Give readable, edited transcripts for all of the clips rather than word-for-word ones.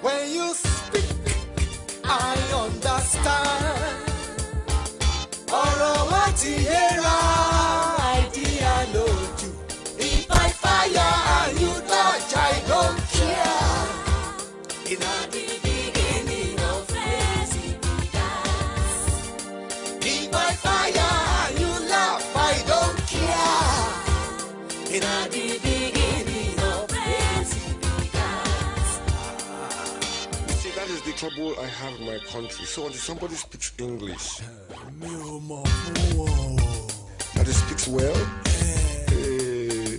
When you speak, I understand. Ọ̀rọ̀ wa ti yéra, idea lójú. If I fire and you dodge, I don't care. In the beginning of If I fire and you laugh, I don't care. In the beginning of You see, that is the trouble I have in my country. So until somebody speaks English, Mi ò mọ̀ fún wọn o. that he speaks well, eh,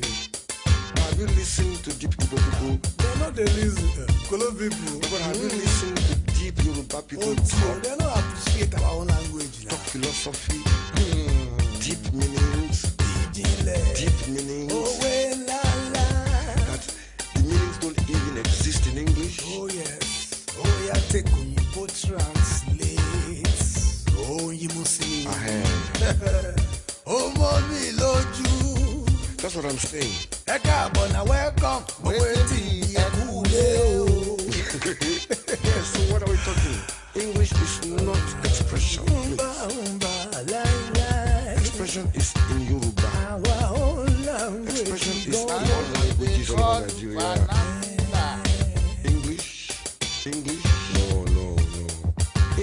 have you listened to deep Igbo people? They no dey listen, Kolo people. But have you listened to deep Yoruba people O tí o, talk, they no appreciate our own language na. talk philosophy, deep meanings, Ìjìnlẹ̀. deep meanings Òwe ńláńlá. that the meanings don't even exist in English? Oh yes. Oya, take òyìnbó translate. Oyin mú sí mi. Ahem. Ó mọ́ mi lójú. That's what I'm saying. Ẹ káàbọ̀ na welcome. Wetin ẹ kú lé o. Yes, so what are we talking? English is not expression, please. Nba nba láíláí. Expression is in Yoruba. Our own language. Expression is in all languages all over Nigeria. English, English, no, no, no.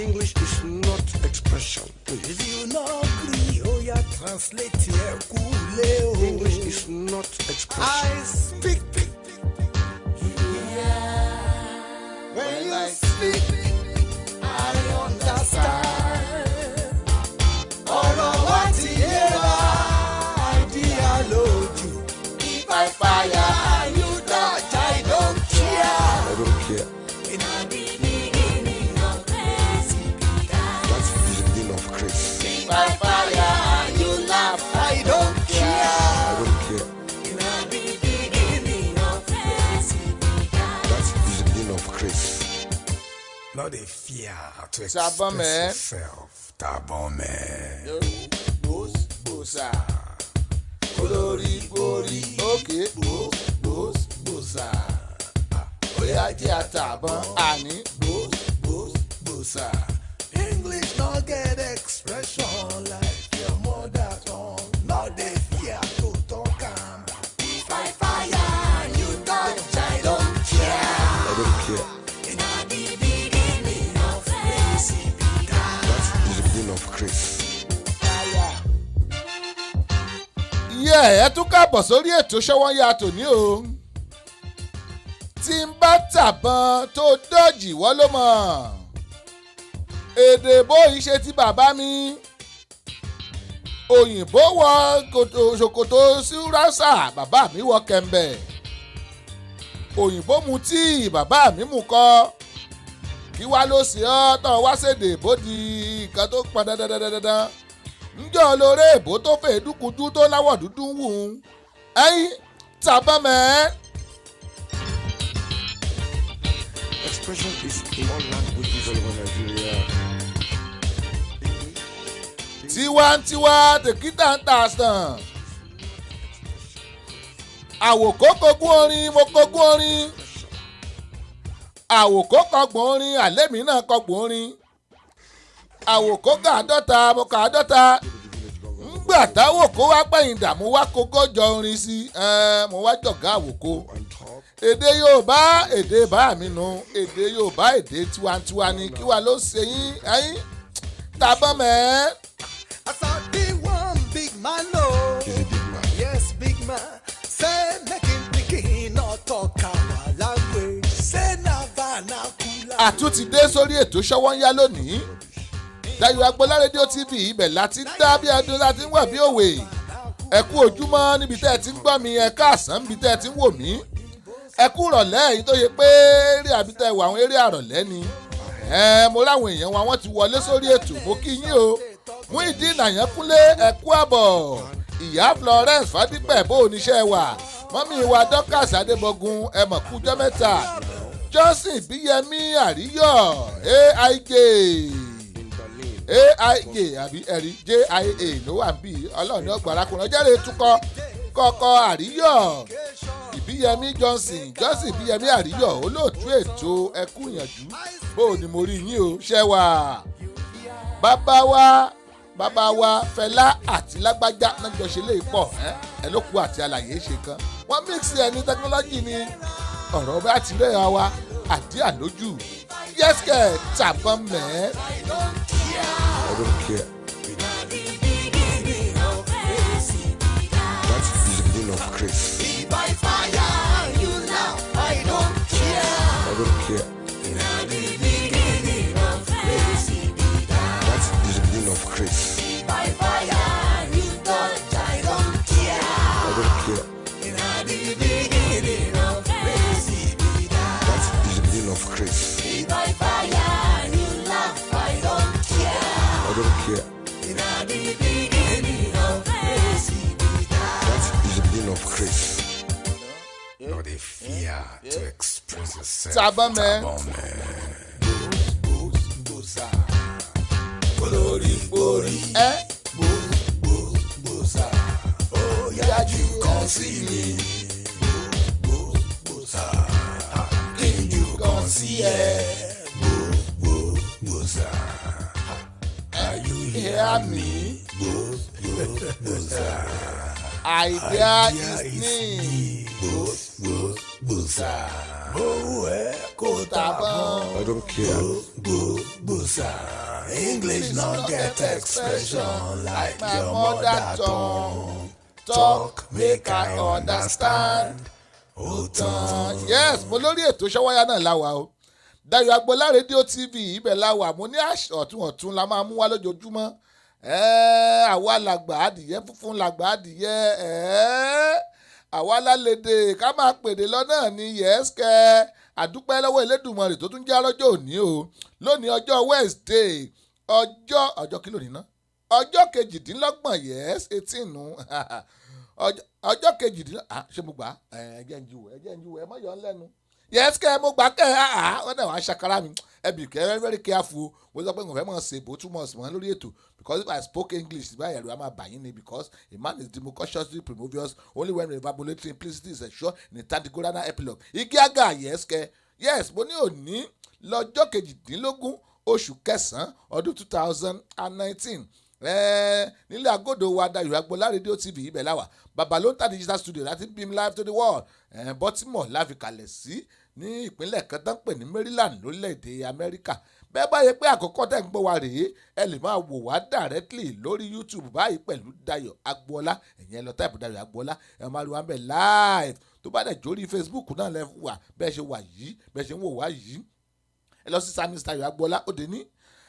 English is not expression, please. If you no gree, oya translate ẹ kú lé o. English is not expression. I speak. When you speak, I understand. Ọ̀rọ̀ wa ti yéra, idea lójú. If I fire and you dodge, I don't care. I don't care. In That is the beginning of grace. If I fire and you laugh, I don't care. I don't care. In the beginning of That is the beginning of grace. No dey fear to Tabon express man. Yourself. Tabon man. Gbòs gbòsà. Olórí borí. Òkè gbòs gbòs gbòsà. Óyá jẹ́ àtàbọ̀n àní gbòs gbòs gbòsà. English no get expression like your mother tongue. No dey fear to talk am. If I fire and you dodge, I don't care. I don't care. In the beginning of That is the beginning of grace. Yẹ ẹ tún káàbọ̀ sórí ètò Ṣọ́wọ́nyá tòní o. Tí n bá tàbọn tó dọ́jì wọ́n ló mọ̀. Èdè bóyí ṣe ti bàbá mi. Òyìnbó wọ ṣòkòtò síráṣà, bàbá mi wọ kẹ̀m̀bẹ̀. Òyìnbó mu tíì, bàbá mi mú kọ́. Kí wá ló ṣe ọ́ tán wá ṣèdè bó di nǹkan tó pọn dandandandandan? Ńjọ́ lórí èbó tó fẹ́ dúkúdú tó láwọ̀ dúdú wù ú ẹ̀yìn tàbọn mẹ́. Expression is in all languages all over Nigeria. Tiwantiwa tèkítà ń tà sàn. Àwòkọ́ kogún orin, mo kogún orin. Àwòkọ́ kọgbọ̀n orin, àlémi náà kọgbọ̀n orin. Àwòkọ́ kàádọ́ta, mo kàádọ́ta. Ńgbà táwòkọ́ wá pẹ̀yìn dà, mo wá kogójọ orin sí ẹ́n, mo wá jọ̀gá àwòkọ́. And talk. Èdè Yorùbá, èdè bá mi nu. Èdè Yorùbá, èdè tiwantiwa ni. Kí wàá ló ṣe yín ẹ̀yìn tàbọn mẹ́ẹ́. I saw the one big man, oh. He's a big man. Yes, big man. Say, make him pikin not talk our language. Say, na vernacular. Àtúntì dé sórí ètò Ṣọ́wọ́nyá lónìí. Dayo Agboola Rédíò TV, ibẹ̀ láti ń dá bí ẹdun, láti ń wà bí òwe. Ẹ kú ojúmọ́ níbi tẹ́ ẹ ti ń gbọ́ mi, ẹ káàsán níbi tẹ́ ẹ ti ń wò mí, ẹ kú rọ̀lẹ́ èyí tó yẹ pé eré àbí tẹ́ ẹ wà, àwọn eré àrọ̀lẹ́ ni. Ẹ mo ráwọn èèyàn wa, wọ́n ti wọlé sórí ètò, mo kí yín o. Muyideen Àyànkúnlé, ẹ kú àbọ̀. Ìyá Florence Fadípẹ̀, bó oníṣẹ́ wà? Mọ́mí wa Dorcas Adébọ̀gún, ẹ mọ̀ kújọ́ mẹ́ta. Johnson Bíyẹmí Àríyọ̀ AIJ In Berlin. AIJ àbí ẹ̀rí JIA ló wà níbí. Ọlọ́run ní ọgbà arákùnrin ọjọ́ rẹ̀ túkọ̀ kọ́kọ́ Àríyọ̀. Ìbíyẹmí. Ìbíyẹmí Johnson, Johnson Ìbíyẹmí Àríyọ̀, olóòtú ètò, ẹkú ìyànjú. Bó o ní mo rí yín o, ṣẹ́ wà? Bàbá wa, bàbá wa Fẹlá àti lágbájá náà jọ ṣe lè pọ̀ ẹ ló kú àti àlàyé ṣe kan. Wọ́n mix ẹ ní technology ni ọ̀rọ̀ bá ti rẹ̀ wa àdí àlójú yẹ́sìkẹ̀ tàbọn mẹ́ẹ́. I don't care. That is the beginning of grace. By fire, you laugh, I don't care. I don't care. That is the beginning of grace. By fire, you touch, I don't care. I don't care. That is the beginning of grace. By fire, you laugh, I don't care. I don't care. That is the beginning of grace. No dey fear to express yourself. Tàbọn mẹ́. Tàbọn mẹ́. Gbòsà olórí gborí. Ẹ Gbòsà ó yájú kan sí mi. Gbòsà kí n jù kan sí ẹ. Gbòsà are you hear hear me? me? Gbòsà Idea is me. Gbòsà owó ẹ kò tàbọn. I don't care. Gbòsà English no get expression like My your mother mother tongue. tongue. Talk make I understand. Ó tán. Yes, mo lórí ètò Ṣọ́wọ́yá náà láwa o. Dayọ̀ Agboola Rédíò TV, ibẹ̀ láwa. Mo ní ọ̀tún ọ̀tún la máa mú wá lójoojúmọ́. Àwa làgbà adìyẹ funfun, làgbà adìyẹ. Àwa lálẹ́dẹ̀ ká máa pèdè lọ́nà ní yẹ́sìkẹ́. Àdúpẹ́ lọ́wọ́ Elédùmarè tó tún jẹ́ arọ́jọ́ òní o. Lónìí, ọjọ́ Wednesday, ọjọ́ kí lónìí ná? Ọjọ́ 28, yes, 18 nù, ọjọ́ 18. Ah, ṣé mo gbà á? Ẹ jẹ́ ń ju, ẹ jẹ́ ń ju, ẹ mọ̀ yọ̀ ọ́ lẹ́nu. Yes kẹ́, mo gbà kẹ́. Ah, wọ́n náà wàá ṣàkárà mi. Ẹ bì kẹ́, very careful. Mo sọ pé n kò fẹ́ mọ̀ ṣe bó túmọ̀ sí wọn lórí ètò, because if I spoke English báyìí, ẹ̀rù á máa bà yín ni, because a man is democratiously promovious only when reverberating implicity is assured in a tactical epilogue. Igi aga. Yes kẹ́, yes. Mo ní òní lọ́jọ́ 18 oṣù kẹsàn-án ọdún 2019, nílé agodo wa, Dayọ̀ Agboola Rédíò TV, ibẹ̀ láwà. Bàbá ló ń ta digital studio láti beam live to the world. Baltimore láfi kalẹ̀ sí, ní ìpínlẹ̀ kan tó ń pè ní Maryland, lórílẹ̀‐èdè Amẹ́ríkà. Bẹ́ẹ̀ bá yẹ pé àkọ́kọ́ tẹ̀ ń gbọ́ wa rèé, ẹ lè máa wò wá directly lórí YouTube báyìí pẹ̀lú Dayọ̀ Agboola. Ẹ̀yẹn lọ type Dayọ̀ Agboola, ẹ máa rí wa ń bẹ̀ live. Tó bá dẹ̀ jórí Facebook náà lẹ wà, bẹ́ẹ̀ ṣe wà yìí, bẹ́ẹ̀ ṣe ń wò wá yìí, ẹ lọ sí Samis Dayọ̀ Agboola, ó dé ní.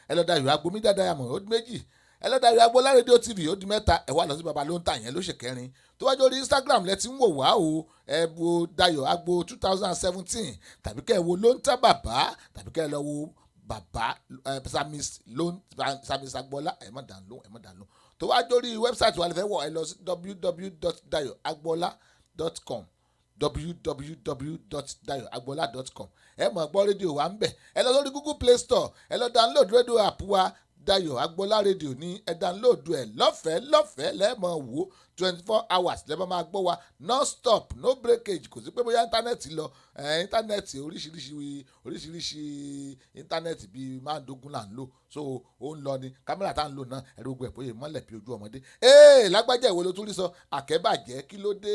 Ẹ lọ Dayọ̀ Agbomi Diamond, ó di méjì. Ẹ lọ Dayọ̀ Agboola Rédíò TV, ó di mẹ́ta. Ẹ wá lọ sí Baba ló ń tà yẹn ló ṣe kẹrin. Tó wájú orí Instagram lẹ ti ń wò wá o, ẹ wo Dayọ̀ Agbo 2017, tàbí kẹ́ ẹ wo ló ń tà bàbá, tàbí kẹ́ ẹ lọ wo bàbá ẹ Samis ló ń Samis Agboola. Ẹ má dàn lóhùn, ẹ má dàn lóhùn. Tó wájú orí website wa lè fẹ́ wọ̀, ẹ lọ sí www.dayoagboola.com, www.dayoagboola.com. Ẹ mọ̀ gbọ́ rédíò wa ń bẹ̀. Ẹ lọ sórí Google Play Store, ẹ lọ download rédíò app wa, Dayo Agboola Rédíò ní. Ẹ download ẹ lọ́fẹ̀ẹ́ lọ́fẹ̀ẹ́, lẹ́ẹ̀mọ̀ wò 24 hours, lẹ́ẹ̀ máa gbọ́ wa non stop, no breakage. Kò sí pé bóyá íńtánẹ́ẹ̀tì lọ. Íńtánẹ́ẹ̀tì oríṣiríṣi, oríṣiríṣi íńtánẹ́ẹ̀tì bíi márùndógún là ń lò, so ó ń lọ ni. Kámẹ́rà tá à ń lò náà, ẹ̀rọ gbogbo ẹ̀ bóyá mọ́lẹ̀ bí ojú ọmọdé. Ee, lágbájá, ìwo ló tún rí sọ àkẹ́bàjẹ́? Kí ló dé?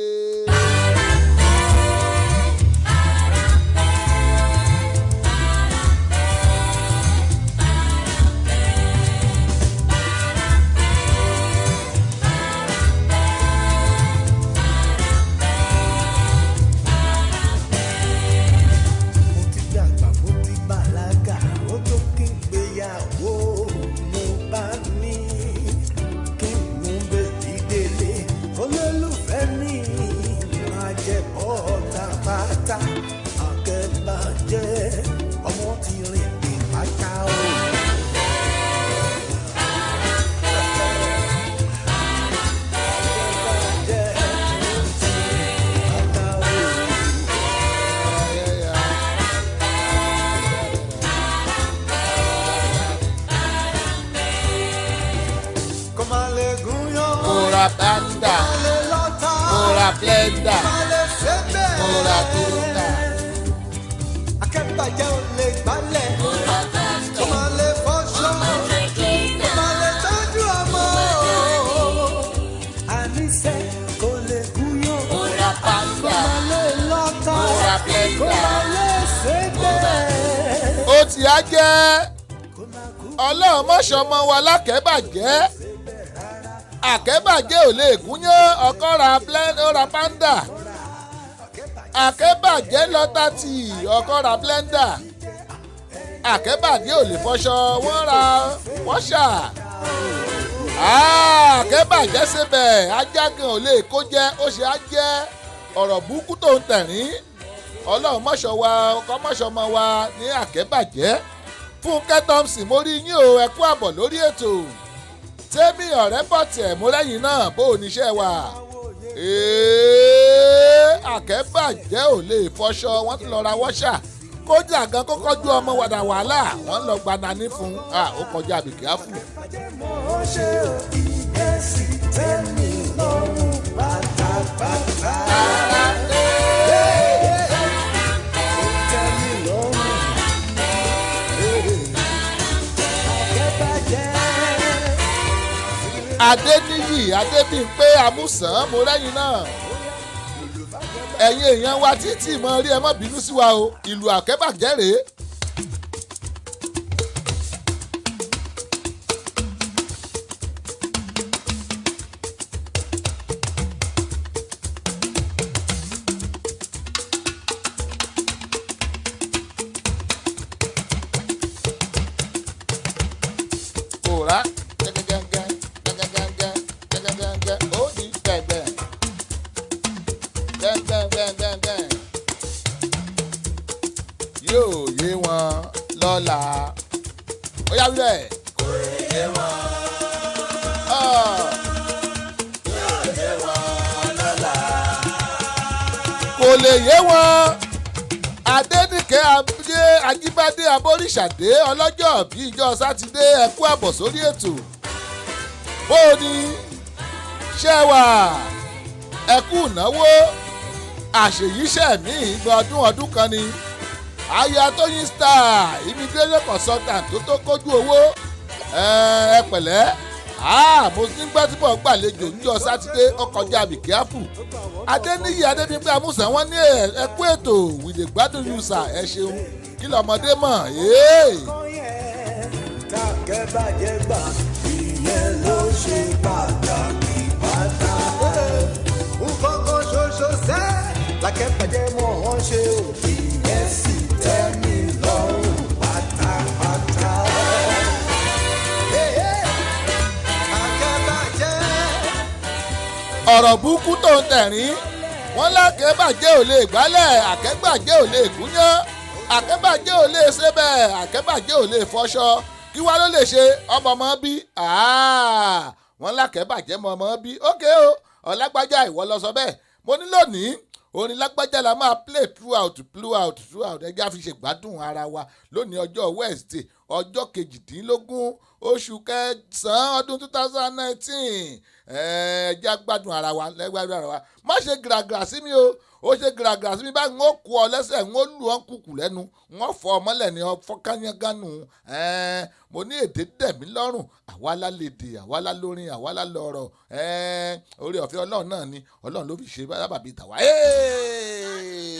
Mo ti dàgbà, mo ti bàlágà, ó tó kí n gbéyàwó. Mo bá ní kí n mú bèbí délé, olólùfẹ́ mi máa jẹ. ti á jẹ́ ọlọ́run mọ̀ṣọ́mọ wa lákẹ́bàjẹ́. Àkẹ́bàjẹ́ ò lè gúnyán, ọkọ ra ó ra panda. Àkẹ́bàjẹ́ lọ́tà tí ọkọ ra blender. Àkẹ́bàjẹ́ ò lè fọṣọ, wọ́n ra wọ́ṣà. Àkẹ́bàjẹ́ síbẹ̀ ajá gan ò lè kó jẹ́, ó ṣe á jẹ́ ọ̀rọ̀ burúkú tó ń tẹ̀rín. Ọlọ́run mọ̀ṣọ́ wa, ọkọ mọ̀ṣọ́ mọ́ wa ní àkẹ́bàjẹ́. Fúnkẹ́ Thompson, mo rí yín o, ẹ kú àbọ̀ lórí ètò. Tẹ́mi ọ̀rẹ́ bọ̀ tẹ̀ mo lẹ́yìn náà, bó o níṣẹ́ wà. Àkẹ́bàjẹ́ ò lè fọṣọ, wọ́n ti lọ ra wọ́ṣà. Kójà gan kó kọjú ọmọ wàdà wàhálà, wọ́n lọ gba nani fún un, ó kọjá àbìkí áfù. Adéníyì Adébímpé Amúsàn, mo rẹ́yìn náà. Ẹ̀yin èèyàn wa títí mọ rí, ẹ má bínú sí wa o, ìlú àkẹ́bàjẹ́ rèé. Òrá gẹ́gẹ́gẹ́gẹ́ gẹ́gẹ́gẹ́gẹ́ gẹ́gẹ́gẹ́gẹ́ ó di gbẹ̀gbẹ̀ gbẹ̀gbẹ̀gbẹ̀gbẹ̀ yóò yé wọn lọ́la. Ó yá wílẹ̀. Kò yé wọn. Yóò yé wọn lọ́la. Kò lè yé wọn. Adéníkẹ́ Adé Ajíbádé Aboríṣàdé, ọlọ́jọ́ bíi ìjọ Sátidé, ẹ kú àbọ̀ sórí ètò. Bó o ní ṣẹ́ wà, ẹ kú ìnáwó àṣèyíṣẹ́ mi ìgbà ọdún ọdún kan ni. Aya Tóyìn Star immigration consultant tó tó kójú owó, ẹ pẹ̀lẹ́. Mo ti ń gbọ́ tí mò ń gbàlejò níjọ́ Sátidé, ó kọjá àbíkíáfù. Adéníyì Adébímpé Amúsàn, wọ́n ní ẹ kú ètò, we dey gbádùn you sir, ẹ ṣeun. Kí lọ́mọdé mọ̀? Takẹ́bàjẹ́ gbà, ìyẹn ló ṣe pàtàkì pátá. Nǹkan kan ṣoṣo sẹ́, làkẹ́bàjẹ́ mọ̀ wọ́n ṣe ò, ìyẹn sì tẹ́ mi lọ́rùn pátápátá. Akẹ́bàjẹ́. Ọ̀rọ̀ burúkú tó ń tẹ̀rín, wọ́n lákẹ́bàjẹ́ ò lè gbálẹ̀, àkẹ́bàjẹ́ ò lè gúnyán, àkẹ́bàjẹ́ ò lè ṣe bẹ́ẹ̀, àkẹ́bàjẹ́ ò lè fọṣọ. Kí wá ló lè ṣe? Ọmọ ọmọ bí wọ́n lákẹ́bàjẹ́ mọ ọmọ bí. Ókè o, ọ̀làgbájá, ìwọ lọ sọ bẹ́ẹ̀. Mo ní lónìí orin lágbájá la máa play throughout throughout throughout. Ẹjẹ́ àfi ṣègbádùn ara wa lónìí, ọjọ́ Wednesday, ọjọ́ 18 oṣù kẹsàn-án ọdún 2019. Ẹjẹ́ àgbádùn ara wa, lẹ́gbàdùn ara wa. Má ṣe gìràgìrà sí mi o. Ó ṣe gìràgìrà sí mi báyìí, ń ó kú ọ lẹ́sẹ̀, ń ó lù ọ́ kùkù lẹ́nu, ń ó fọ ọmọlẹ̀ ní ọ fọ́kányángánù. Mo ní èdè dẹ̀mí lọ́rùn, àwa la lèdè, àwa la lórin, àwa la lọ́rọ̀. Orí ọ̀fẹ́ Ọlọ́run náà ni, Ọlọ́run ló fi ṣe bábàbí tàwa.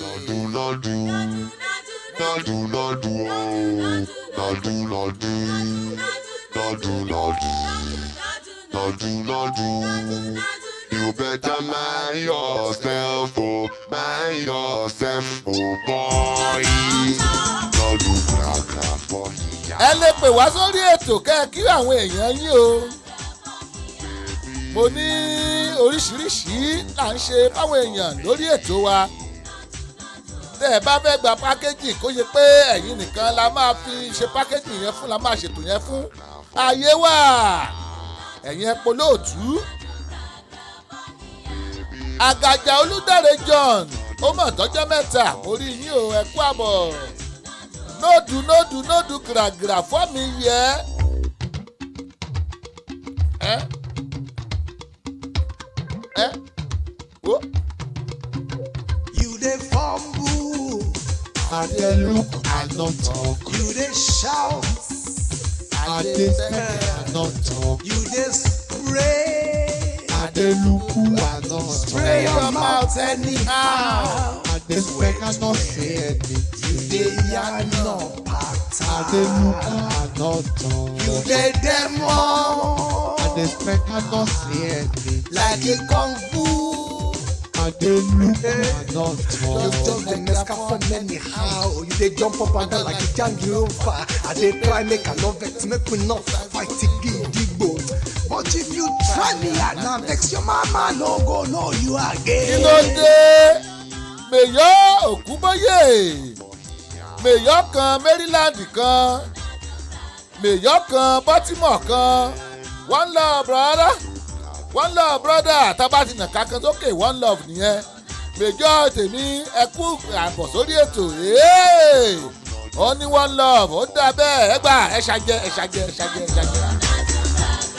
Lọ́dún lọ́dún lọ́dún lọ́dún ooo lọ́dún lọ́dún lọ́dún lọ́dún lọ́dún lọ́dún. You better mind yourself, oh, mind yourself, oh boy. Lọ́dún gbàgbà bọ̀ yíyá. Ẹ lè pè wá sórí ètò kẹ́ ẹ kí àwọn èèyàn yín o. Mo ní oríṣiríṣi là ń ṣe fáwọn èèyàn lórí ètò wa. Tẹ́ ẹ bá fẹ́ gba pákéjì, kó ṣe pé ẹ̀yin nìkan la máa fi ṣe pákéjì yẹn fún, la máa ṣètò yẹn fún, ààyè wà. Ẹ̀yin ẹ polóòtú. Àgàjà Olùdáre John, ó mọ̀ tọ́jọ́ mẹ́ta, orí yín o, ẹ kú àbọ̀. Nóòdù nóòdù nóòdù gìràgìrà fọ́ mi yẹ ẹ ẹ wo. You dey fumble, I dey look, I no talk. you dey shout, I dey speak, I no talk. you dey spray, I dey look, I no spray talk. your mouth anyhow. I dey speak, I no say anything. You dey yarn up. bàtà. I dey look, I no talk. You dey demo I dey spend, I no see any. like a kung fu. I dey look, I no You just talk. dey mess for anyhow. You dey jump up and down like a jangirofa. I dey try make I no vex, make we no fight gidigbo. But if you try me, I na vex your mama no go know you Kí again. ló dé? Mèyọ́ Òkúbóyè, mèyọ́ kan Maryland kan, mèyọ́ kan Baltimore kan. One love, brother, one love, brother. Tábà ti nàka kan sókè, one love nìyẹn. Mèjọ́ tèmi, ẹ kú àbọ̀ sórí ètò. Ee! Ó ní one love, ó dá bẹ́ẹ̀. Ẹ gbà, ẹ ṣàjẹ, ẹ ṣàjẹ, ẹ ṣàjẹ, ẹ ṣàjẹ.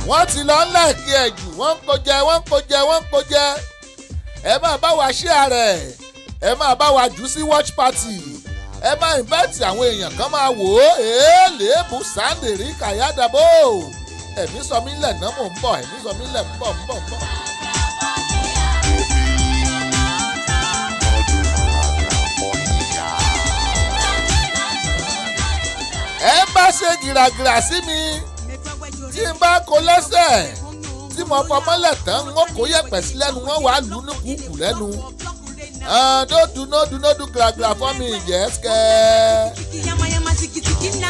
Wọ́n ti lọ ń láìkí ẹ̀ jù, wọ́n ń kó jẹ, wọ́n ń kó jẹ, wọ́n ń kó jẹ. Ẹ máa bá wa share rẹ̀, ẹ máa bá wa jù sí watch party, ẹ máa invite àwọn èèyàn kan máa wò ó. Èèlèébù sàǹdìrí kàyádàbò, ẹ̀mí sọ mí lẹ̀ náà, mò ń bọ̀. Ẹ̀mí sọ mí lẹ̀, ń bọ̀, ń bọ̀, ń bọ̀. Ẹ bá ṣe gìràgìrà sí mi, tí n bá kó lẹ́sẹ̀ tí mo fọmọ́lẹ̀ tán, wọ́n kó yẹ̀pẹ̀ sí lẹ́nu, wọ́n wàá lù ú ní kúkú lẹ́nu. No do, no do, no do gragra for me, yes kẹ́. Yamayama tiki tiki na.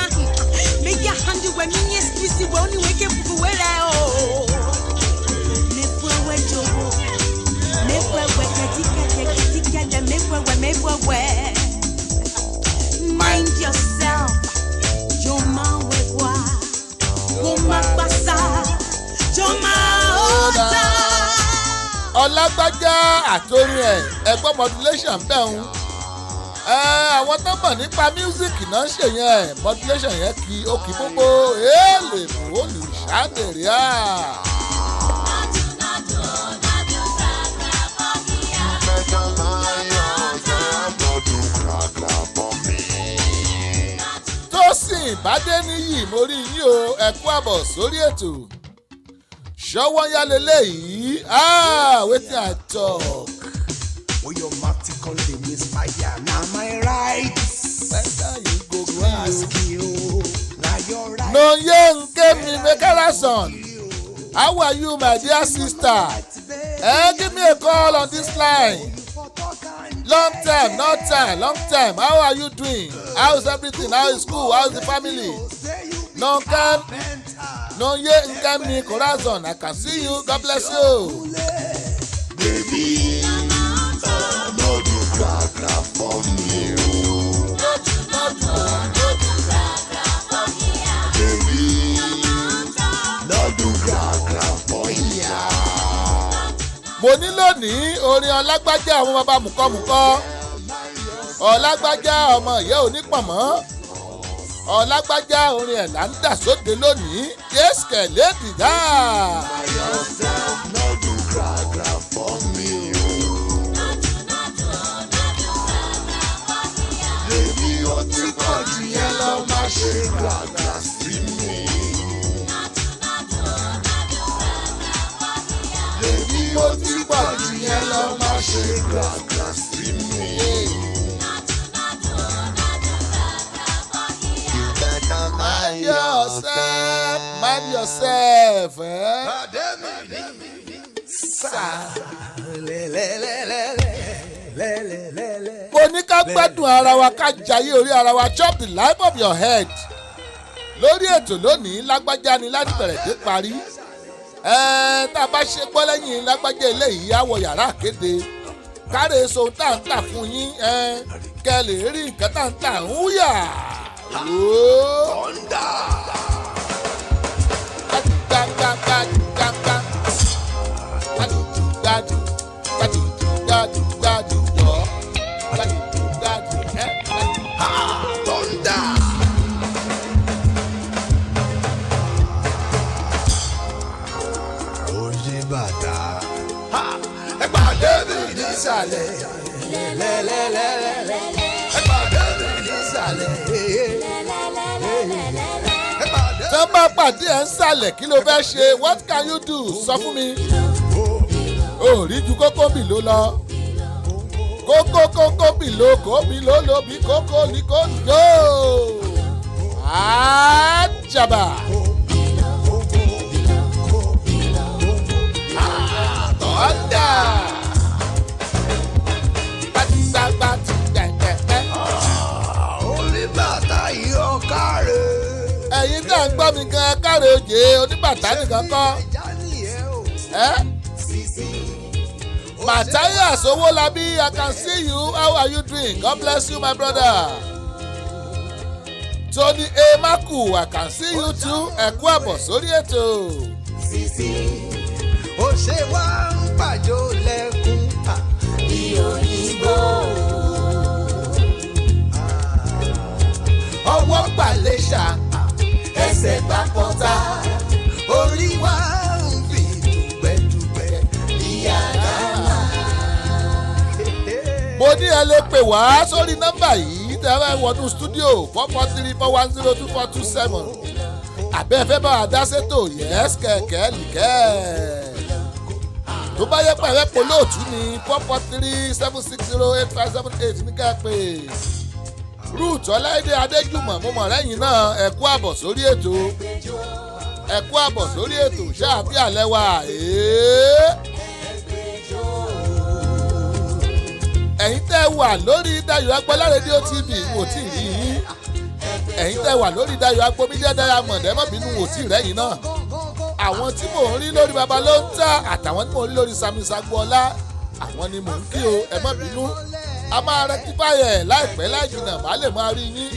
Make your hand we me excuse we only wake up we le o. Me fue we jowo. Me fue we keti keti keti keti me fue we me fue we. Mind yourself. Yo ma we kwa. Wo ma pasa. Yo ma ota. Ọlágbájá àtòrin ẹ̀, ẹ̀gbọ́n modulation bẹ́ẹ̀ ń ẹ. Àwọn tó mọ̀ nípa music náà ń ṣe yẹn, modulation yẹn kí ó kí gbogbo èèlè bòólù ṣáàdèrè à. Tósìn Bádéníyì, mo rí yín o, ẹ kú àbọ̀ sórí ètò. Ṣọwọ́ yálélẹ́ yìí, ah, wetin I talk. When your mouth come dey misfire, na my right. Whether you go To gree o. ask you, na your right. Nonye Nkemi Mekarason, how are you, my dear sister? Give me a call on this line. Long time, not time, long time. How are you doing? How's everything? How is school? How's the family? Nonkem, Nonye Nkemi Corazon, I can see you. God bless you. Baby, no do gra gra for me o. Baby, no do gra gra for here. Mo ní lónìí orin Ọlágbájá, àwọn bàbá mùkọ́mùkọ́, Ọlágbájá ọmọ ìyá onípọ̀mọ́, Ọlágbájá, orin ẹ̀ là ń dà sóde lónìí. Yéèsìkẹ̀ lẹ́dìdá. Yourself no do gra gra for me o. Baby, ó ti pọ̀ jù yẹn lọ, má ṣe gra gra sí mi. Baby, ó ti pọ̀ jù yẹn lọ, má ṣe gra gra sí mi. You better mind Yourself, mind yourself. Eh? Mo ní ká gbádùn ara wa, ká jayé orí ara wa, chop the life of your head. Lórí ètò lónìí, lágbájá ni láti bẹ̀rẹ̀ dé parí. Ẹ tá a bá ṣe gbọ́ lẹ́yìn lágbájá eléyìí, á wọ yàrá àkéde káre so tá à ń tà fún yín, ẹ kẹ lè rí nǹkan tá à ń tà ń wúyà. Ooo. Gbàgbàgbàgbàgbà. Gbàdú gbàdú gbàdú gbàdú jọ. Gbàdú gbàdú ẹ gbàdú. Thunder. Oye bàtà. Ẹ pàdé mi nísàlẹ̀. Lẹ́lẹ́lẹ́lẹ́lẹ́. Ẹ pàdé mi nísàlẹ̀. Ẹ pàdé Tán bá pàdé ẹ̀ ń sàlẹ̀, kí ló fẹ́ ṣe? What can you do? Sọ fún mi. Ó rí ju kókó bì ló lọ. Kókó kókó bì ló kó bì ló ló bí kókó ní kó lò. Àjàbà. Tọ́ndà. Pátápátá tẹ̀tẹ̀tẹ̀. Oníbàtà yìí ọ̀kàrẹ̀. Ẹ̀yin tá à ń gbọ́ mi gan káre oyè oníbàtà nìkan kọ́. Ìjà nìyẹn o. Ẹ́ Matthias Owolabi, I can see you. How are you doing? God bless you, my brother. Tony A. Maku, I can see you too. Ẹ kú àbọ̀ sórí ètò. Sisi ó ṣe wá ń pàjọ lẹ́kùn. Bí òyìnbó. Ọwọ́ gbàlẹ́ṣà, ẹsẹ̀ gbà pọ́tà, Orí wa ń fi dùgbẹ́dùgbẹ́ bí àdámà. Mo ní ẹ lè pè wá sórí nọ́mbà yìí tẹ́ ẹ bá wọnú stúdíò 443-410-2427. Àbẹ́ ẹ fẹ́ bá wa dá sétò yẹ́s kẹ̀kẹ́ lìkẹ́. Tó bá yẹ pé ẹ fẹ́ polóòtú ni 443-760-8578 ní ká pè. Ruth Ọláìdé Adéjùmọ̀ mo mọ̀ lẹ́yìn náà ẹ kú àbọ̀ sórí ètò. Ẹ kú àbọ̀ sórí ètò ṣáàfíà lẹ́wà. Ẹ̀yin tẹ́ wà lórí Dayọ̀ Agbọ́lá rédíò TV wò tí ì rí yín. Ẹ̀yin tẹ́ wà lórí Dayọ̀ Agbo Media Diamond ẹ má bínú wò tí ì rẹ́yìn náà. Àwọn tí mò ń rí lórí baba ló ń tà àtàwọn tí mò ń rí lórí Sami Sagboola àwọn ni mò ń kí o ẹ má bínú. A máa rectify ẹ̀ láìpẹ́ láì jìnnà má lè máa rí yín.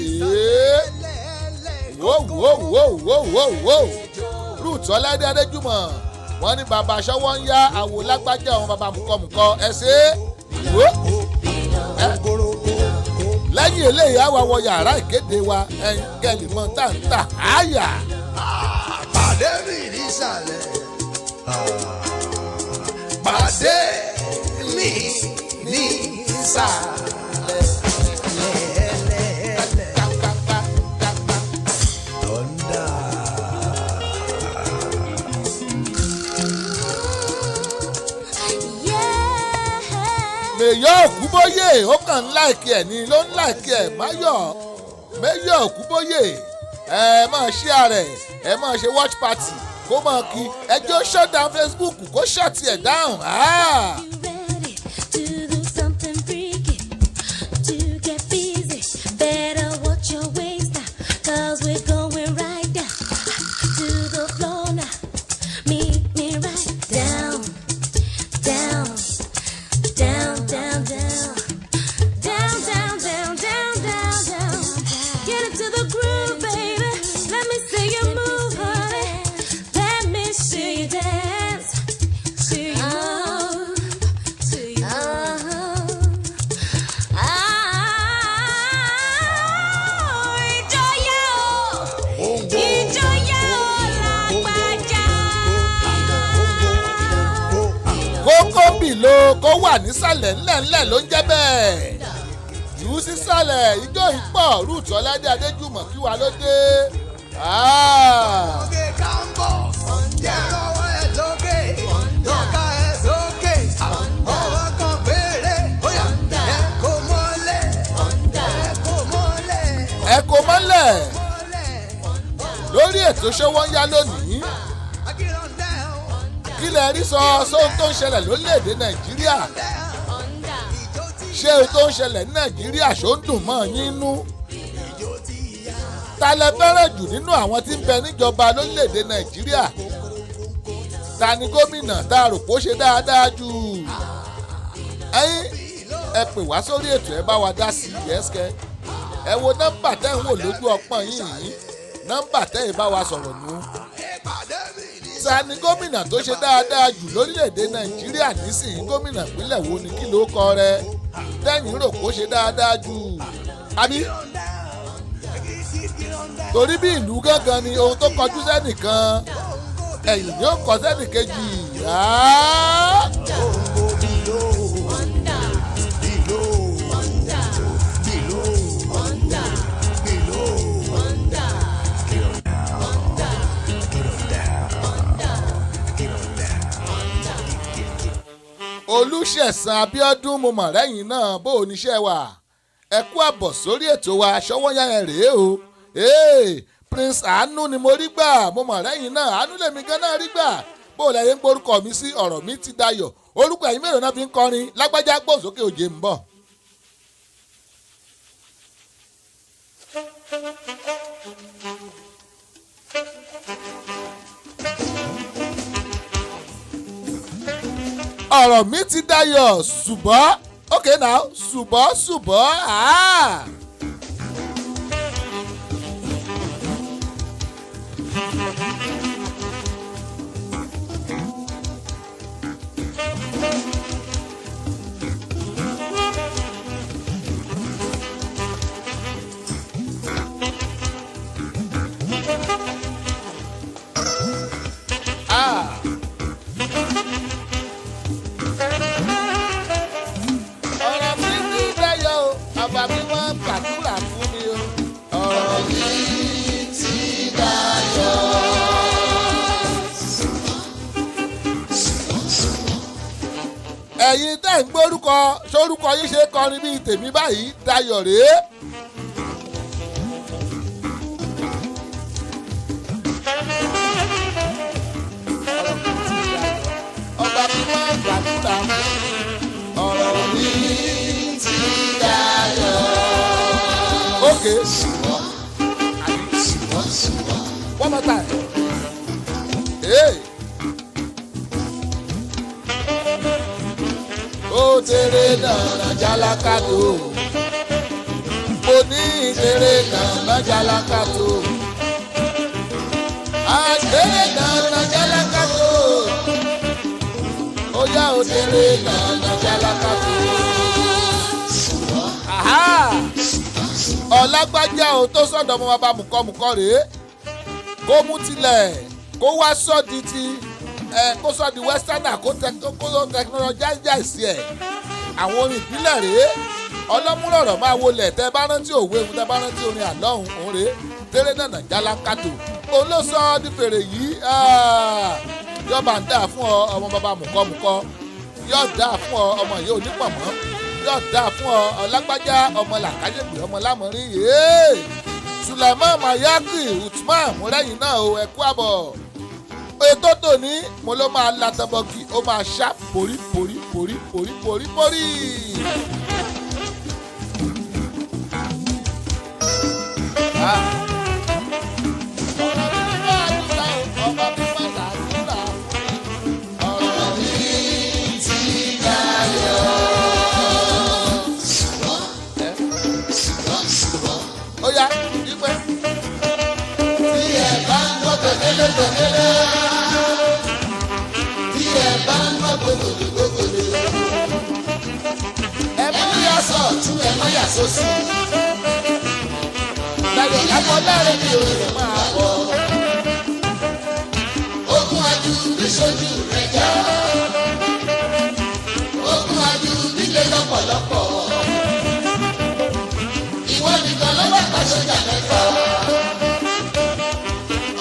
Wò wò wò wò wò wò Ruth Ọláìdé Adéjùmọ̀ wọ́n ní baba aṣọ́wọ́ ń yá àwò lágbájá àwọn baba mùkọ́mùkọ́ ẹ ṣe é wò lẹ́yìn eléyìí àwa wọ yàrá ìkéde wa ẹ̀yin kẹ́lì mọ́ tá ń tà áyà. Pàdé mi nísàlẹ̀. Pàdé mi nísàlẹ̀. Lẹ́lẹ́lẹ́. Thunder. Mèyọ́ Òkúbóyè ó kàn ń láìkí ẹ̀ ni ló ń láìkí ẹ̀ Máyọ̀ Mèyọ́ Òkúbóyè ẹ máa ṣí ààrẹ ẹ máa ṣe watch party kó máa kí ẹjọ́ shut down Facebook kó shut ẹ̀ down. Ah! You ready to do something freaky? To get busy, better watch your waist now, 'cause we're going right down to the floor now. Meet me right down, down, down, down, down, down, down, down, down, down, down. Get into the groove, baby. Let me see you move, honey. Let me see you dance. See you move. See you move. Ah, ìjọyà o, ìjọyà o lágbájá. Kókó bìlò kó wà nísàlẹ̀ ńlẹ̀ńlẹ̀ ló ń jẹ́ bẹ́ẹ̀. Jù ú sísàlẹ̀ ijó ìpọ̀ Ruth Ọláìdé Adéjùmọ̀ kí wàá ló dé. Ah! Lókè kámbọ̀, jẹ́ lọ́wọ́ ẹ lókè, lọ́ka ẹ sókè, ọwọ́ kan péré, ó yá, ẹ kò mọ́lẹ̀, ẹ kò mọ́lẹ̀, Ẹ kò mọ́lẹ̀ mọ́lẹ̀, lórí ètò ṣọwọ́ ń yá lónìí. akíndé o, Kí lẹ rí sọ sóhun tó ń ṣẹlẹ̀ lórílẹ̀‐èdè Nàìjíríà? ìjó ti Ṣé ohun tó ń ṣẹlẹ̀ ní Nàìjíríà ṣó ń dùn mọ́ yín nú? ìjó ti yá, Ta lẹ fẹ́ràn jù nínú àwọn tí ń bẹ níjọba lórílẹ̀‐èdè Nàìjíríà? Ta ni gómìnà tá a rò pé ó ṣe dáadáa jù? Ẹ̀yin ẹ pè wá sórí ètò ẹ bá wa dá sí i yẹ́sìkẹ́. Ẹ wo nọ́mbà tẹ́ ń wò lójú ọpọ́n yín yìí nọ́mbà tẹ́ ẹ bá wa sọ̀rọ̀ nù. ẹ pàdé mi ní Ta ni gómìnà tó ṣe dáadáa jù lórílẹ̀‐èdè Nàìjíríà nísìnyí gómìnà ìpínlẹ̀ wo ni kí ló kọ rẹ tẹ́yìn rò kó ṣe dáadáa jù àbí torí bí ìlú gángan ni ohun tó kọjú sẹ́nìkan ẹ̀yìn ni ó kọ sẹ́nìkejì. Ah! Olùṣẹ̀san Abíọ́dún, mo mọ̀ rẹ́yìn náà bó o níṣẹ́ wà. Ẹ kú àbọ̀ sórí ètò wa Ṣọwọ́nyá yẹn rèé o. Ee, Prince Àánú ni mo rí gbà, mo mọ̀ rẹ́yìn náà, àánú lèmi gan náà rí gbà. Bó o lẹ́yìn ń gbórúkọ mi sí, ọ̀rọ̀ mi ti dayọ̀. Orúkọ ẹ̀yin mélòó náà fi ń kọrin? Lágbájá, gbòǹsókè, òjè ń bọ̀. Ọ̀rọ̀ mi ti dayọ̀, ṣùgbọ́n, okay now, ṣùgbọ́n ṣùgbọ́n ah. Ah. Ọ̀rọ̀ mi ti dayọ̀ o, bàbá mi wọ́n gbàdúrà fún mi o. Ọ̀rọ̀ mi ti dayọ̀. Ẹ̀yin tẹ́ ń gbórúkọ sórúkọ yìí ṣe kọrin bíi tèmi báyìí, dayọ̀ rèé. Ọ̀rọ̀ mi ti dayọ̀, ọba mi wọ́n gbàdúrà fún mi. Ọ̀rọ̀ mi ti dayọ̀. Okay. One more time. Hey. Ó tèrè nànà jálákàtó. Mo ní tèrè nànà jálákàtó. Àtèrè nànà jálákàtó. Ó yá, ó tèrè nànà jálákàtó. Aha! Ọlágbájá o tó sọ̀dọ̀ ọmọ bàbá mùkọ́mùkọ́ rèé, kó mú tilẹ̀ kó wá sọ́ọ̀dì ti ẹ, kó sọ́ọ̀dì westerner, kó technologize ẹ̀. Àwọn orin ìbílẹ̀ rèé, ọlọ́múrọ̀rọ̀ máa wọlé. Tẹ́ bá rántí òwe òun, tẹ́ bá rántí orin àlọ́hùn òun rèé, tẹ́lẹ̀ nànà jálákàtò, òun ló sọ ọ́ di fèrè yìí. Yọba ń dà fún ọ, ọmọ bàbá mùkọ́mùkọ́, yóò dà fún ọ, ọmọ yìí ò ní pọ̀mọ́, yóò dà fún ọ, ọlágbájá, ọmọ làkàjẹgbè, ọmọ lámọrin yéé. Sulaiman Mayaki Uthman múrẹ́yìn náà o, ẹ kú àbọ̀. Ètò tòní mo ló máa la tọbọgì, ó máa ṣá porí porí porí porí porí porí. Ah. Ọ̀rọ̀ mi máa dúrà o, ọba mi máa làdúrà fún mi. Ọ̀rọ̀ mi ti dayọ̀. Ó yá, ìpẹ́. Tí ẹ bá ń gbọ́ tọ̀gẹ́lẹ́ tọ̀gẹ́lẹ́, tí ẹ bá ń gbọ́ gbogbogbò gbogbogbò, Ẹ ẹ má yà sọ̀tún, ẹ má yà sósì. Dayọ̀ Agboola Bí o lè máa bọ̀. Ogun ajú bí sojú rẹ̀ jà. Ogun ajú nílé lọ́pọ̀lọpọ̀. Ìwọ nìkan ló wà pa sójà mẹ́fà.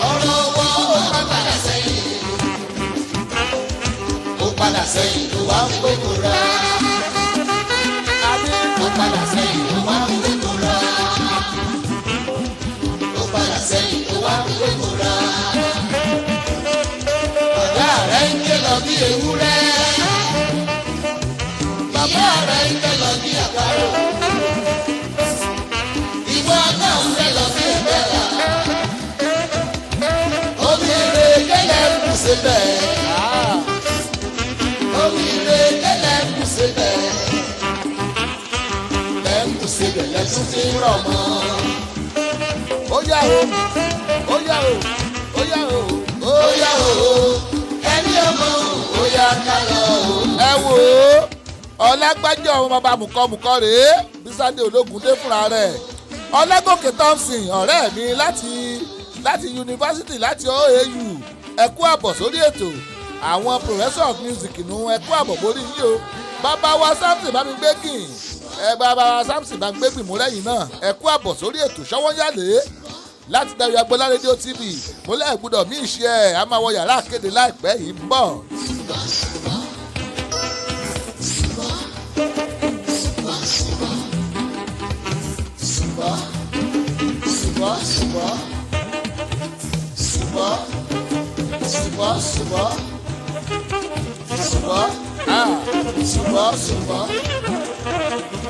Ọ̀rọ̀ wọn ó má padà sẹ́yìn. Ó padà sẹ́yìn ló wá ń gbógun rà. Àbí Ó padà sẹ́yìn ló wá ń gbógun rà. Ó padà sẹ́yìn ló wá ń gbógun rà. Bàbá rẹ̀ ń ké lọ bí ewúrẹ́. Bàbá rẹ̀ ń ké lọ bí àparò. Ìwọ náà ń ké lọ bí ìgbẹ́là. Omi ìrèké lẹ̀ ń kù síbẹ̀. Omi ìrèké lẹ̀ ń kù síbẹ̀. Lẹ̀ ń kù síbẹ̀ lẹ́tún fi ń rọ̀ mọ́. Ó yá o, ó yá o, ó yá o. Ó yá o, ẹni ọmọ, ó yá ká lọ o. Ẹ wò ó, ọlágbájá, ọmọ bàbá mùkọ́mùkọ́ rèé, bísádé ológun dé fúnra rẹ̀. Ọlágòkè Thompson, ọ̀rẹ́ mi láti yunifásitì, láti OAU, ẹ kú àbọ̀ sórí ètò. Àwọn professor of music nù, ẹ kú àbọ̀ borí yín o. Bàbá wa Samson bá mi gbé kìn ẹ, bàbá wa Samson bá mi gbé gbìmú lẹ́yìn náà, ẹ kú àbọ̀ sórí ètò Ṣọwọ́nyálé láti Dayọ̀ Agboola rédíò TV. Mo lẹ́ẹ̀ gbọ́dọ̀ mí ìṣe ẹ̀, a máa wọ yàrá àkéde láìpẹ́ yìí ń bọ̀. Ṣùgbọ́n ah, ṣùgbọ́n ṣùgbọ́n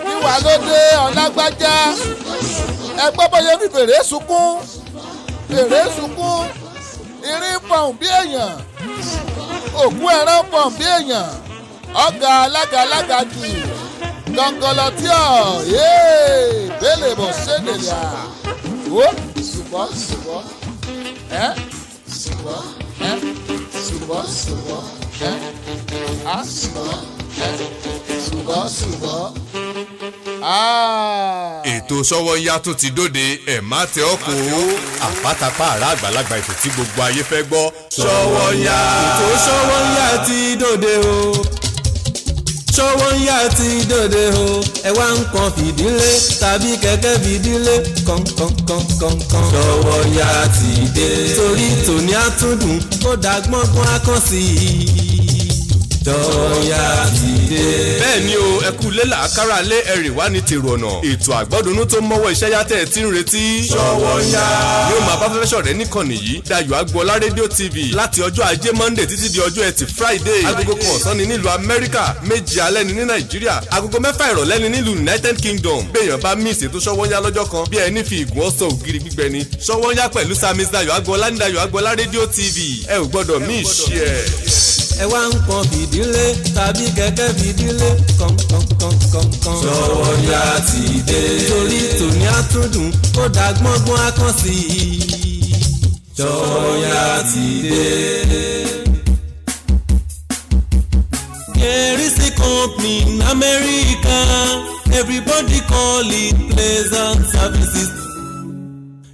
kí wàá ló dé ọ̀làgbájá? Ẹ gbọ́ bóyá ní fèrè sunkún, fèrè sunkún, irin fọ̀hún bí èèyàn, òkú ẹran fọ̀hún bí èèyàn, ọ̀gá alága alága jù gọ̀ǹgọ̀lọ̀ tí ọ̀ yéé bẹ́lẹ̀ bọ̀ ṣẹ́dẹ̀lẹ̀ à ó. Ṣùgbọ́n ṣùgbọ́n ẹ́ ṣùgbọ́n ẹ́ ṣùgbọ́n ṣùgbọ́n ẹ́ á ṣùgbọ́n ẹ́ ṣùgbọ́n ṣùgbọ́n á. Ètò Sọ́wọ́nyá tún ti dóde, ẹ̀ má tẹ ọ́ kó àpátápá àrà àgbàlagbà, ètò tí gbogbo ayé fẹ́ gbọ́, Sọ́wọ́nyá. Ètò Sọ́wọ́nyá ti dòde o, Sọ́wọ́nyá ti dòde o. Ẹ wá nǹkan fìdílé tàbí kẹ̀kẹ́ fìdílé kọ̀ǹkọ̀ǹkọ̀ǹkọ̀ǹ. Sọ́wọ́nyá ti dé torí tòní àtúndùn kó dàgbọ́n á kàn sí i. Sọ́wọ́nyá ti dé. Bẹ́ẹ̀ ni o, ẹ kú lé làákàrà lé ẹ̀rì wá ní tèrò ọ̀nà. Ètò àgbọ́dúnú tó mọ́wọ́ iṣẹ́ yá tẹ́ ẹ ti ń retí. Sọ́wọ́nyá yóò máa bá fẹ́fẹ́ ṣọ̀rẹ́ níkànnì yìí, Dayọ̀ Agboola Rédíò TV, láti ọjọ́ Ajé Monday títí di ọjọ́ Ẹtì Friday. 1:00 ọ̀sán ni nílùú Amẹ́ríkà, 7 alẹ́ ni ní Nàìjíríà, 6:30 ìrọ̀lẹ́ ni nílùú United Kingdom. Béèyàn bá miss ètò Sọ́wọ́nyá lọ́jọ́ kan, bí ẹni fi ìgùn ọ̀sán ògiri gbígbẹ ni. Sọ́wọ́nyá pẹ̀lú Samis Dayọ̀ Agboola ní Dayọ̀ Agboola Rédíò TV, ẹ ò gbọ́dọ̀ miss ẹ̀. Ẹ wá nǹkan fìdílé tàbí kẹ̀kẹ́ fìdílé kọ̀ǹkọ̀ǹkọ̀ǹkọ̀ǹ. Sọ́wọ́nyá ti dé torí tòní àtúndùn kó dàgbọ́ngbọ́n á kàn sí i. Sọ́wọ́nyá ti dé. There is a company in America, everybody call it Pleasant Services.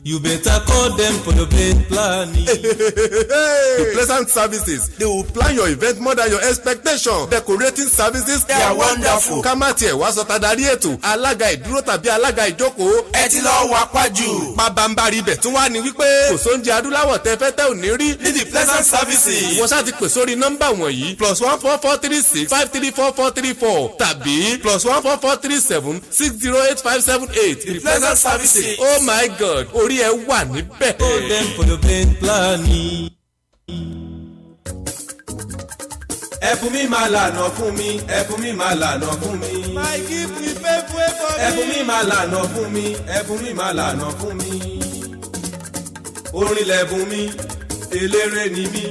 You better call them for your event planning. The Pleasant Services, they will plan your event more than your expectation. Decorating services, They are wonderful. Ká má tiẹ̀ wá sọ tadarí ètò, alága ìdúró tàbí alága ìjókòó. Ẹ ti lọ wá pájù. Pabambari ibẹ̀ tún wá ní wípé kò sóúnjẹ adúláwọ̀ tẹ fẹ́ tẹ́ ò ní rí ní The Pleasant Services. Ìwọ ṣáà ti pè sórí nọ́mbà wọ̀nyí: +1 443 653 4434 tàbí +1 443 760 8578. The Pleasant Services. Oh my God, orí ẹ wà níbẹ̀. Call them for your event planning. Ẹ̀bùn mi máa lànà fún mi, ẹ̀bùn mi máa lànà fún mi. My gift will pave way for me. Ẹ̀bùn mi máa lànà fún mi, ẹ̀bùn mi máa lànà fún mi. Orin lẹ̀bùn mi, eléré ni mí,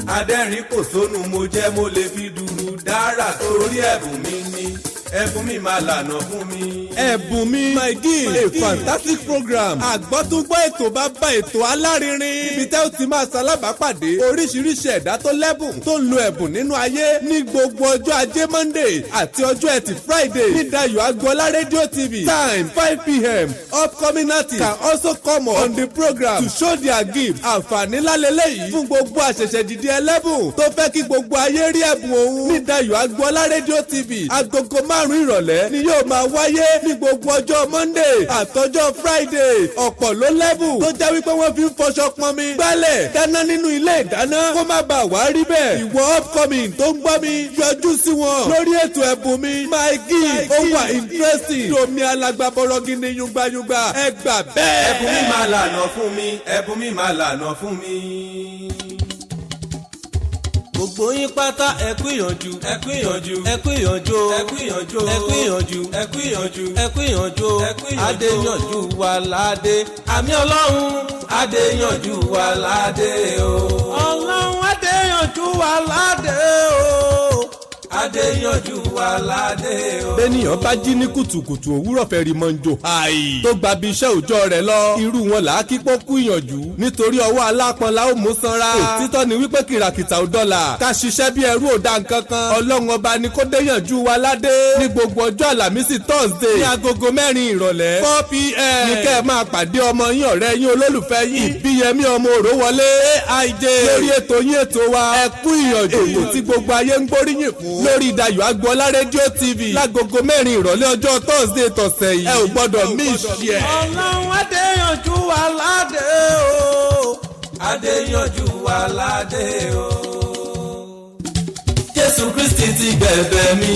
adẹ́rìn kò sónú mo jẹ́, mo lè fi dùrù dára torí ẹ̀bùn mi ni. Ẹ̀bùn mi máa lànà fún mi. Ẹ̀bùn Mi, My Gift, a fantastic program. Àgbọ́túngbọ́ ètò bá bá ètò alárinrin. Ibi tẹ́ ó ti máa ṣalábàápàdé oríṣiríṣi ẹ̀dá tó lẹ́bùn, tó ń lo ẹ̀bùn nínú ayé ní gbogbo ọjọ́ Ajé Monday àti ọjọ́ Ẹtì Friday ní Dayo Agboola Radio TV. Time 5 p.m. Upcoming artists can also come on the program to show their gift. Àǹfààní lálẹ́lẹ́ yìí fún gbogbo àṣẹ̀ṣẹ̀ dìde ẹlẹ́bùn tó fẹ́ kí gbogbo ayé rí ẹ̀bùn òun ní Dayo Agboola Radio TV. 5:00 ìrọ̀lẹ́ ni yóò máa wáyé ní gbogbo ọjọ́ Monday àtọjọ́ Friday. Ọ̀pọ̀ ló lẹ́bùn tó jẹ́ wípé wọ́n fi ń fọṣọ, pọnmi, gbálẹ̀, dáná nínú ilé ìdáná. Kó má bàa wá rí bẹ́ẹ̀, ìwọ upcoming tó ń gbọ́ mi, yọjú sí wọn lórí ètò Ẹ̀bùn Mi, My Gift. Ó wà interesting, domi alágbàbọ̀rọ̀ gidi, yungbayungba, ẹ gbà bẹ́ẹ̀. Ẹ̀bùn mi máa lànà fún mi, ẹ̀bùn mi máa lànà fún mi. Gbogbo yín pátá, ẹ kú ìyànjú, ẹ kú ìyànjú, ẹ kú ìyànjú, ẹ kú ìyànjú, ẹ kú ìyànjú, ẹ kú ìyànjú, ẹ kú ìyànjú, ẹ kú ìyànjú. Adéyànjú wà ládé, àmì Ọlọ́run, adéyànjú wà ládé o. Ọlọ́run, adéyànjú wà ládé o. Adéyanjú wà ládé o. Bẹ́nìyàn bá jí ní kùtùkùtù òwúrọ̀ fẹ́ rí mọ́njò háì tó gba bí iṣẹ́ òòjọ́ rẹ̀ lọ, irú wọn là á kí pọ́kú ìyànjú, nítorí ọwọ́ alápọn la ó mú sanra. Òtítọ́ ni wípé kìràkìtà ò dọ́là, ká ṣiṣẹ́ bí ẹrú ò dá nǹkan kan. Ọlọ́run Ọba ni kó déyànjú wa ládé. Ní gbogbo ọjọ́ Àlàmísì, Thursday, ní 4:00 ìrọ̀lẹ́, 4 p.m., ní kẹ́ ẹ máa pàdé ọmọ yín, ọ̀rẹ́ yín, olólùfẹ́ yín, Ìbíyẹmí ọmọ Òrówọlé AIJ, lórí ètò yín, ètò wa, Ẹ Kú Ìyànjú, ètò tí gbogbo ayé ń gbóríyìn fún lórí Dayọ̀ Agboola Rédíò TV, lágogo 4 ìrọ̀lẹ́ ọjọ́ Thursday tọ̀sẹ̀ yìí. Ẹ ò gbọ́dọ̀ miss ẹ̀. Ọlọ́run, adéyànjú wa ládé o. Adéyanjú wà ládé o. Jésù Kristi ti gbẹ̀bẹ̀ mi,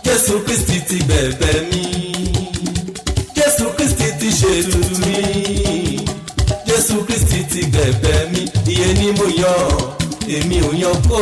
Jésù Kristi ti gbẹ̀bẹ̀ mi, Jésù Kristi ti ṣètùtù mi, Jésù Kristi ti gbẹ̀bẹ̀ mi. Iye ni mo yan, èmi ò yan kó.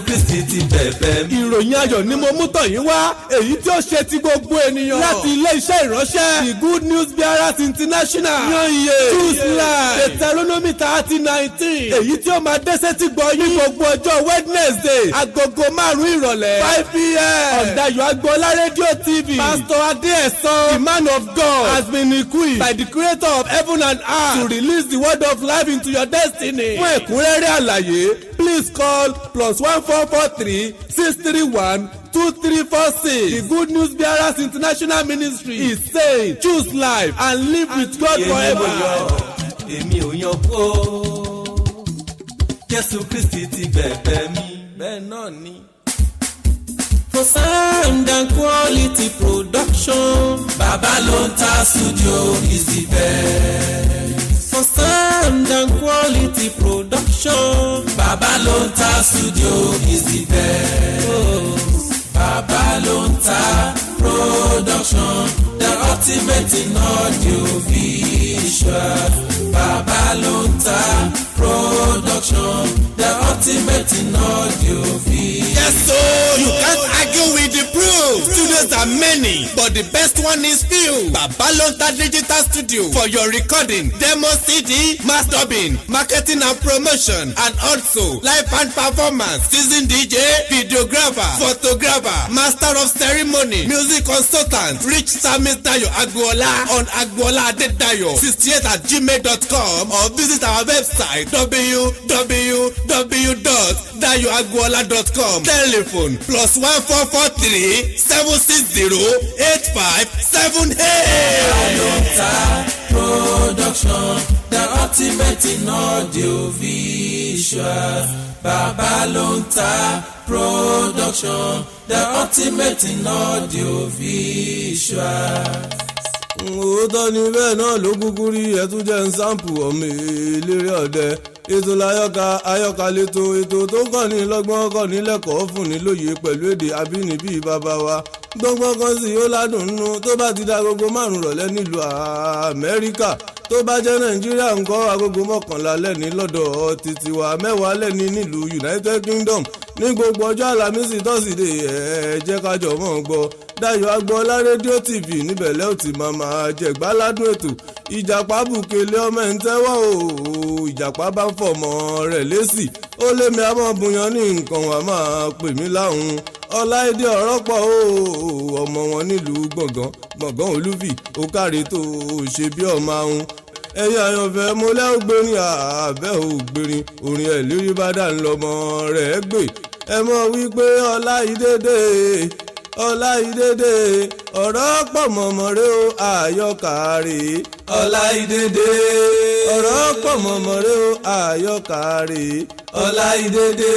Kristi ti bẹ̀bẹ̀ mi. Ìròyìn ayọ̀ ni mo mú tọ̀ yín wá, èyí tí ó ṣe ti gbogbo ènìyàn láti ilé iṣẹ́ ìránṣẹ́ The Good News Bearers International. Yan iye, choose life, Deuteronomy 30:19, èyí tí ó máa dẹ́sẹ̀ tí gbọ́ yín gbogbo ọjọ́ Wednesday, agogo 5 ìrọ̀lẹ́, 5 p.m., on Dayo Agboola Radio TV. Pastor Adeesan, the man of God, has been equipped by the creator of heaven and earth to release the word of life into your destiny. Fún ẹ̀kúnrẹ́rẹ́ àlàyé, please call +1 443 631 2346. The Good News Bearers International Ministry is saying, choose life and live with God Èmi mo forever. yọ, èmi ò yan kú o. Jésù Kristi ti bẹ̀bẹ̀ mi. Bẹ́ẹ̀ náà ni. For sound and quality production, Baba Lonta Studio is the best. For sound and quality production, Baba Lonta Studio is the best. Oh, Baba Lonta Production, the ultimate in audio visual. Baba Lonta Production, the ultimate in audio visual. Yes, so you can't argue with the proof. Studios are many, but the best one is few. Babalonta Digital Studio for your recording, demo CD, mass dubbing, marketing and promotion, and also live band performance, season DJ, videographer, photographer, master of ceremony, music consultant. Reach Samis Dayo Agboola on agboola adedayo 68@gmail.com or visit our website, www.dayoagboola.com. Telephone +1 443 760 8578. Balonta Production, the ultimate in audio visual. Babalonta Production, the ultimate in audio visual. Òótọ́ ni, bẹ́ẹ̀ náà ló kúkú rí. Ẹtún jẹ́ ń sample ọmọ eléré ọ̀dẹ. Ètò láyọ̀ká, ayọ̀ká lẹ́tọ̀, ètò tó kàn ní lọ́gbọ́n, kọ́ ní lẹ́kọ̀ọ́, fún ní lóye pẹ̀lú èdè abínibí bàbá wa. Gbọ́ngbọ́n kan sì yóò ládùn nínú tó bá ti da agogo 5 rọ̀lẹ́ nílùú Amẹ́ríkà. Tó bá jẹ́ Nàìjíríà ńkọ́? Agogo 11 lẹ́ni lọ́dọ̀ títí wa, 10 lẹ́ni nílùú United Kingdom, ní gbogbo ọjọ́ Àlàmísì, Tọ́sídẹ̀ẹ́. Ẹ̀ jẹ́ ká jọ mọ́ gbọ́ Dayọ̀ Agboola Rédíò TV. Níbẹ̀ lẹ́ ò ti máa máa jẹ̀gbáládùn ètò. Ìjàpá bùkélé ọmọ ẹ̀ ń tẹ́wọ́ o. Ìjàpá bá ń fọmọ rẹ̀ lésì, ó lémi àmọ́ bùyàn ní nǹkan, wà máa pè mí láhùn. Ọláìdé ọ̀rọ̀ pọ̀ o, ọmọ wọn nílùú Gbọ̀ngàn, Gbọ̀ngàn Olúfì, ó káre tó ṣe bí ọmọ ahun. Ẹ̀yin àyànfẹ́, mo lẹ́ ògbérin àbẹ́ ògbérin orin ẹ̀ lérí bá dà ń lọ́mọ rẹ̀ gbé. Ẹ mọ̀ wípé Ọláìdédé, Ọláìdédé, ọ̀rọ̀ pọ̀ mọ̀mọ́ rẹ o, àyọkà rè. Ọláìdédé, ọ̀rọ̀ pọ̀ mọ̀mọ́ rẹ o, àyọkà rè. Ọláìdédé,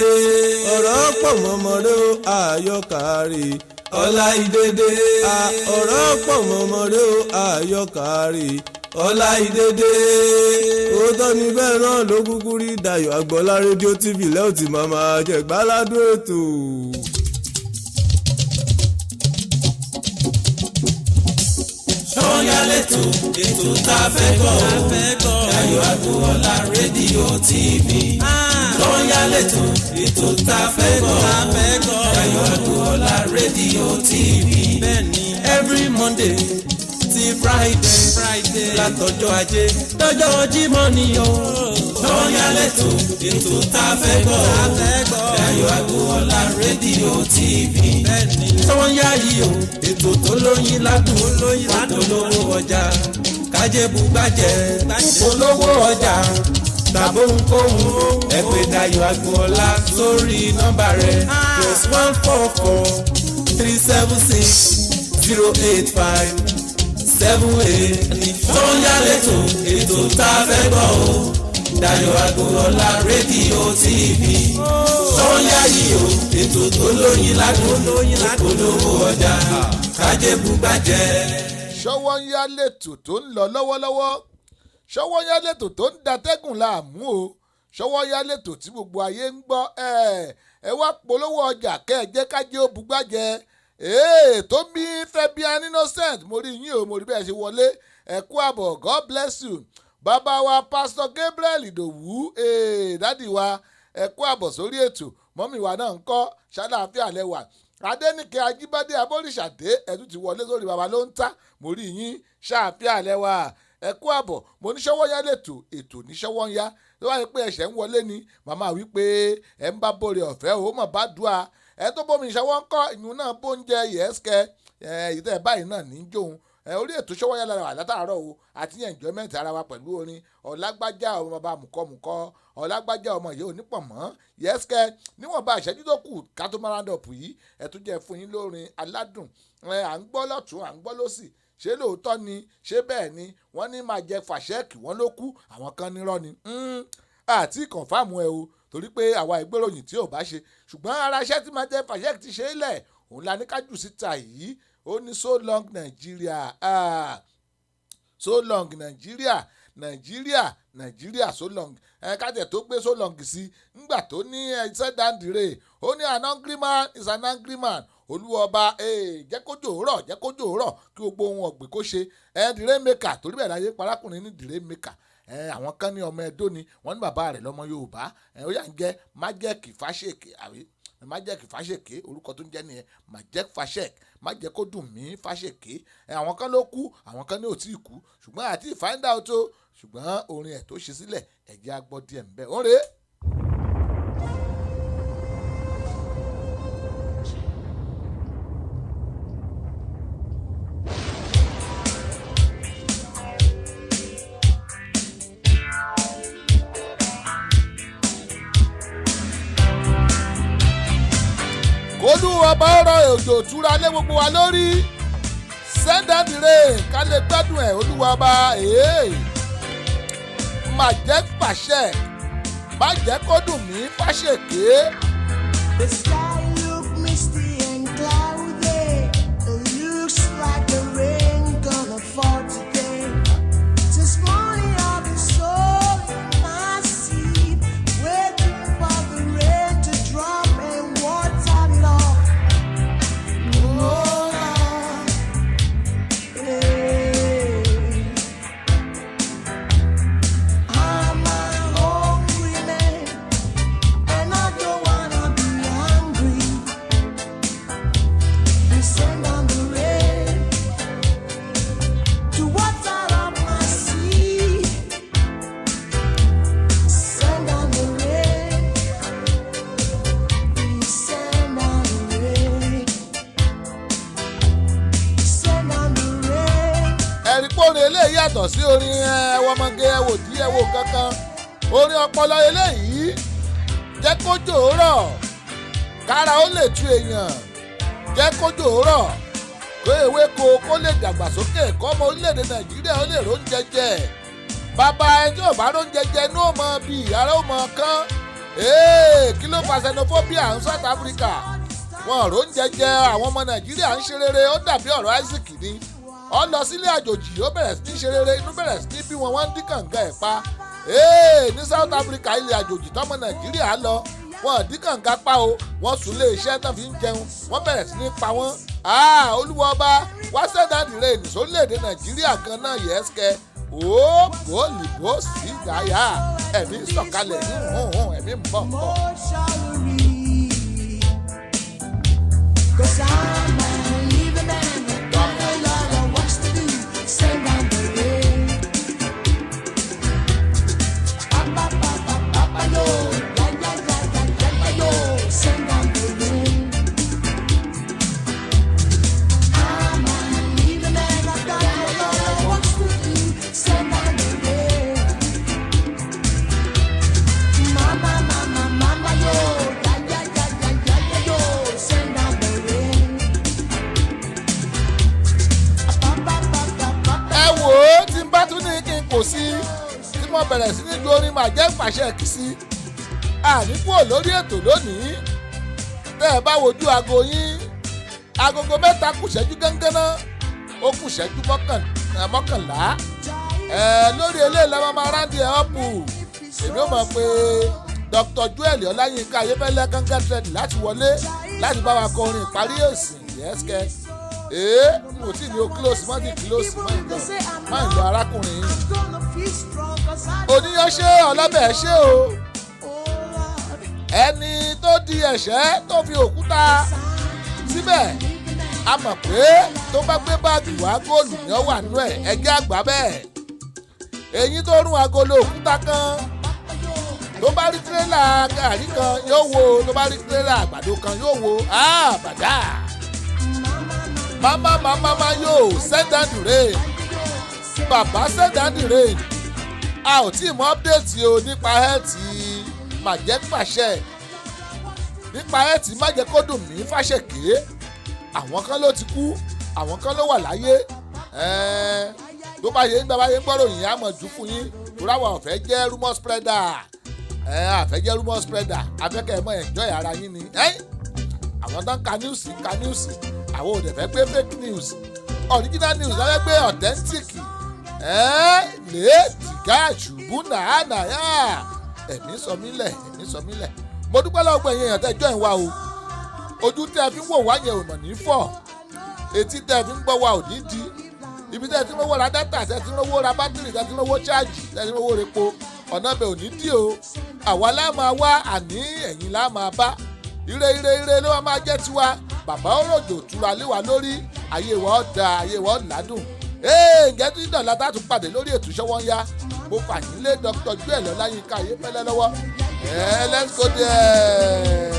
ọ̀rọ̀ pọ̀ mọ̀mọ́ rẹ o, àyọkà rè. Ọláìdédé, ọ̀rọ̀ pọ̀ mọ̀mọ́ rẹ o, àyọkà rè. Ọláìdédé. Òótọ́ ni, bẹ́ẹ̀ náà ló kúkú rí. Dayọ̀ Agboola Rédíò TV lẹ́wọ̀n tí màmá jẹ̀gbáládùn ètò. Sọ́yà lẹ́tọ̀, ètò tá a fẹ́ gbọ́ o. Dayọ̀ Agboola Rédíò TV. Sọ́yà lẹ́tọ̀, ètò tá a fẹ́ gbọ́ o. Dayọ̀ Agboola Rédíò TV. Every Monday ti Friday, látọjọ́ Ajé dọ́jọ́ Jímọ̀ ni o. Sọ́yà lẹ́tọ̀, ètò tá a fẹ́ gbọ́ o. Dayọ̀ Agboola Rédíò TV. Sọ́yà yìí o, ètò tó lóyin ládùn, polówó ọjà, kájébù gbàjẹ́, polówó ọjà tàbó nkóhun, ẹ pè Dayọ̀ Agboola sórí nọ́mbà rẹ̀, +1 443 760 8578. Sọ́yà lẹ́tọ̀, ètò tá a fẹ́ gbọ́ o. Dayọ̀ Agboola Rédíò TV. Sọ́yà yìí o, ètò tó lóyin ládùn, polówó ọjà, kájébù gbàjẹ́. Ṣọwọ́ ń yá lẹ́tò tó ń lọ lọ́wọ́lọ́wọ́. Ṣọwọ́ ń yá lẹ́tò tó ń datẹ́gùn láàmú o. Ṣọwọ́ ń yá lẹ́tò tí gbogbo ayé ń gbọ́. Ẹ ẹ wá polówó ọjà, kẹ́ ẹ jẹ́ kájé ó bugbájẹ. Ee, tó bí Fabian Innocent, mo rí yín o, mo rí bẹ́ẹ̀ ṣe wọlé. Ẹ kú àbọ̀, God bless you. Bàbá wa, Pastor Gabriel Ìdòwú, ee, daddy wa. Ẹ kú àbọ̀ sórí ètò. Mọ́mì wa náà ń kọ́, ṣáláàfíà lẹ́wà. Adẹ́nìkẹ́ Ajíbádé Abọ́rìṣàdé, ẹ̀tún ti wọlé sórí baba ló ń ta. Mo rí yín, ṣáàfíà lẹ́wà, ẹ kú àbọ̀. Mo ní ṣọwọ́ yá lẹ́tò, ètò ní ṣọwọ́ yá. Tó wáyé pé ẹ̀ṣẹ̀ ń wọlé ni màmá wí pé ẹ̀ ń bá bòrè ọ̀fẹ́ ò mọ̀ bá dùà. Ẹ tó bómi ṣọwọ́ ń kọ́ ìyún náà bóúnjẹ yẹ́sìkẹ́ ẹ̀ báyìí náà ní jóun. Orí ètò ṣọwọ́ yá lára wà látàárọ̀ o, àti enjoyment ara wa pẹ̀lú orin ọ̀làgbájá ọmọ bàbá mùkọ́mùkọ́, ọ̀làgbájá ọmọ yìí ò ní pọ̀ mọ́ yẹ́sìkẹ́. Níwọ̀nba ìṣẹ́jú tó kù ká tó máa round up yìí, ẹ tún jẹ́ fún yín lórin aládùn. À ń gbọ́ lọ́tún, à ń gbọ́ lọ́sì. Ṣé lóòótọ́ ni? Ṣé bẹ́ẹ̀ ni? Wọ́n ní máa jẹ fàṣẹ́ẹ̀kì, wọ́n ló kú, àwọn kan nírọ́ ni. Àti kọ̀ǹfàmù ẹ o, torí pé àwa ìgbéròyìn tí ò bá ṣe, ṣùgbọ́n ara iṣẹ́ tí máa jẹ fàṣẹ́ẹ̀kì ti ṣe é lẹ̀ òun la ní ká jù síta yìí. Ó ní so long Nigeria, so long Nigeria, Nigeria, Nigeria so long. Ẹ kájẹ tó gbé so long sí ńgbà tó ní ẹsẹ dandire, ó ní an hungry man is an angry man. Olúwọba, jẹ́ kójò rọ̀, jẹ́ kójò rọ̀ kí gbogbo ohun ọ̀gbìn kó ṣe. Ẹ the rainmaker, torí bẹ́ẹ̀ láyé parákùnrin ní the rainmaker. Àwọn kan ní ọmọ Ẹdó ni wọ́n ní bàbá rẹ̀ lọ́mọ Yorùbá. Ó yà ń jẹ́ Májẹ̀kì Fáṣèkè àbí Májẹ̀kì Fáṣèké, orúkọ tó ń jẹ́ nìyẹn, Májẹ̀k Fáṣèk, má jẹ́ kó dùn mí Fáṣèké. Àwọn kan ló kú, àwọn kan ní ò tí ì kú, ṣùgbọ́n àti find out o. Ṣùgbọ́n orin ẹ̀ tó ṣe sílẹ̀, ẹ jẹ́ á gbọ́ díẹ̀ ńbẹ̀. Ó rèé. Kólú ọba ọ̀rọ̀ òjò túra lé gbogbo wa lórí. Send down the rain ká lè gbádùn ẹ̀. Olúwa ọba, má jẹ́ pàṣẹ, má jẹ́ kó dùn mí fàṣẹké. The sky look misty and cloudy. It looks like the rain gonna fall today. Since morning I've been sowing my seed, waiting for the rain to drop and water it all. Oh, Lord, yeah. I'm a hungry man, and I don't wanna be hungry. Please send down the rain to water up my seed. Send down the rain. Please send down the rain. Send down the rain. Ẹ̀rí pòrin eléyìí yàtọ̀ sí orin ẹ̀wọ̀mọ̀gẹ ẹ̀wòdì ẹ̀wò kankan. Orin ọpọlọ eléyìí, jẹ́ kójò rọ̀ kára ó lè tu èèyàn, jẹ́ kójò rọ̀ kó ewéko kó lè dàgbàsókè, kọ́mọ orílẹ̀-èdè Nàìjíríà ó lè róúnjẹ jẹ. Bàbá ẹni tí ò bá róúnjẹ jẹ ní ó mọ bí ara ó mọ kán. Kí ló fa xenophobia ń South Africa? Wọn róúnjẹ jẹ. Àwọn ọmọ Nàìjíríà ń ṣe rere, ó dàbí ọ̀rọ̀ Isaac ni. Ó lọ sílé àjòjì, ó bẹ̀rẹ̀ sí ní ṣe rere, inú bẹ̀rẹ̀ sí ní bí wọn, wọ́n ń dín kànga ẹ̀ pa. Ní South Africa, ilẹ̀ àjòjì tọmọ Nàìjíríà lọ, wọn dín kànga pa o, wọ́n sùn lé iṣẹ́ tán fi ń jẹun, wọ́n bẹ̀rẹ̀ sí ní pa wọ́n. Olúwa ọba, wá send down the rain sórílẹ̀-èdè Nàìjíríà gan náà. Yẹ́sìkẹ́ ó bòólì bó sì dáyà, ẹ̀mí sọ̀kalẹ̀, ẹ̀mí ń bọ̀ ń bọ̀. More shall we reap. 'Cause I'm a living man, got a lot of works to do. Send down the rain. Pa, pa, pa, pa, pa, pa, yo. Ya, ya, ya, ya, ya, ya, yo. Send down the rain. I'm a living man, I've got a lot of works to do. Send down the rain. Mama, mama, mama, yo, ya, ya, ya, ya, ya, ya, yo, send down the rain. Pa, pa, pa, pa, pa, pa. Ẹ wò ó, tí n bá tún ní kí n kò sí tí mo bẹ̀rẹ̀ sí ní ju orin màá jẹ́ pàṣẹ kì sí àníkù lórí ètò lónìí. Tẹ́ ẹ bá wojú aago yín, agogo 3 kù ṣẹ́jú gánganá, ó kù ṣẹ́jú 11. Ẹ lórí eléyìí la máa round ẹ̀ up. Èmi ò mọ̀ pé Dr. Joel Ọláyínká Ayéfẹ́lẹ́ gángan trend láti wọlé láti bá wa kọ orin ìparí òsì yẹ́sìkẹ́. Ee, n ò tí ì ní o close mọ́ ti close mọ́ ìlọ mọ́ ìlọ arákùnrin yìí. I'm gonna feel strong 'cause I Oníyan ṣé, ọlọ́bẹ̀ ṣé o. Oh Lord, Ẹni tó di ẹ̀ṣẹ́ tó fi òkúta síbẹ̀, a mọ̀ pé tó bá gbé báàgì wá, góòlù ni ó wà nínú ẹ̀. Ẹgẹ́ àgbà bẹ́ẹ̀. Èyí tó rún agolo òkúta kan, tó bá rí tírélà gàrí kan yóò wo, tó bá rí tírélà àgbàdo kan yóò wo bàdà. Mama mama mama yóò send down the rain, bàbá, send down the rain. A ò tí ì mọ update o nípa health Majek Fashek, nípa health Májẹ̀kódùnmí Fáṣẹ̀ké. Àwọn kan ló ti kú, àwọn kan ló wà láyé. Tó bá yẹ ń bá yẹ ń gbọ́rọ̀ yìí, á mọ̀ jù fún yín torí àwọn ọ̀fẹ́ jẹ́ rumor spreader. Àfẹ́ jẹ́ rumor spreader, afẹ́kẹ́ ẹ̀ mọ̀ enjoy ara yín ni. Àwọn tó ń ka news ń ka news, àwọn ò dẹ̀ fẹ́ gbé fake news, original news lọ́wọ́ gbé, authentic. Lè tìgá ṣubú nàánàyà. Ẹ̀mí sọ mí lẹ̀, ẹ̀mí sọ mí lẹ̀. Mo dúpẹ́ lọ́wọ́ gbẹ̀yìn èèyàn tẹ́ join wa o. Ojú tẹ́ fi ń wò wá yẹn ò mọ̀ ní fọ́, etí tẹ́ fi ń gbọ́ wa ò ní di. Ibi tẹ́ ti ń rówó ra data, tẹ́ ti ń rówó ra bátìrì, tẹ́ ti ń rówó cháàjì, tẹ́ ti ń rówó repo, ọ̀nà bẹ̀ ò ní dí o. Àwa lá máa wá, àní ẹ̀yìn lá máa bá. Ire ire ire ló máa jẹ́ tiwa. Bàbá ó ròjò tura lé wa lórí, ayé wa ó da, ayé wa ó ládùn. Ee, ǹjẹ́ tí dọ̀la tá a tún pàdé lórí ètò Ṣọwọ́ ń Yá, mo fà yín lé Dr. Joel Ọláyínká Ayéfẹ́lẹ́ lọ́wọ́. Ẹ let's go there.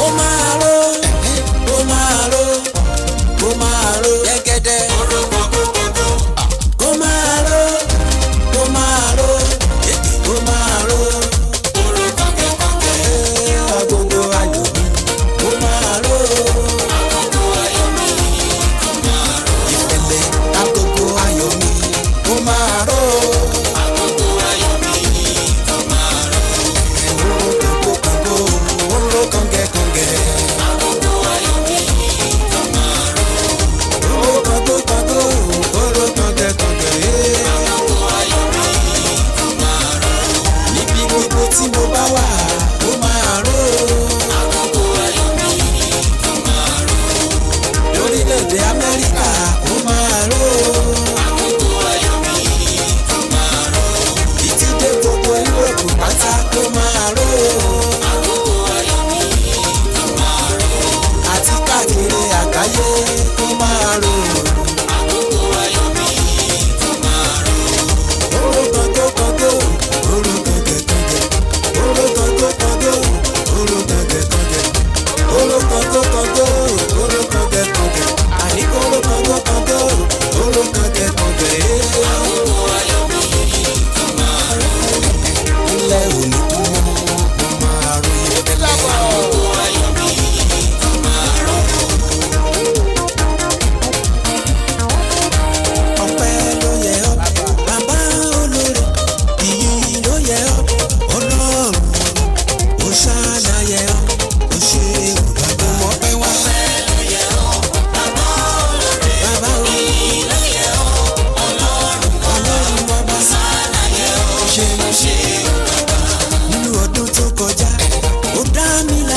Ó máa ró, ó máa ró, ó máa ró gẹ́gẹ́dẹ́. Ó máa ró, ó máa ró, ó máa ró. Agogo ayọ̀ mi, ó máa ró. Ìpẹ̀lẹ̀ agogo ayọ̀ mi, ó máa ró. Oró kàngó kàngó, oró kàngẹ́ kàngẹ́. Oró kàngó kàngó, oró kàngẹ́ kàngẹ́. Níbi gbogbo tí mo bá wà, ó máa ró. Lórílẹ̀-èdè Amẹ́ríkà, ó máa ró. Títí dé gbogbo Yúróòpù pátá, ó máa ró. Àti káàkiri àgbáyé, ó máa ró. Oró kàngó kàngó, oró kàngẹ́ kàngẹ́. Oró kàngó kàngó, oró kàngẹ́ kàngẹ́. Oró kàngó kàngó, oró kàngẹ́ kàngẹ́. Àní oró kàngó kàngó, oró kàngẹ́ kàngẹ́. Ilẹ̀ òní.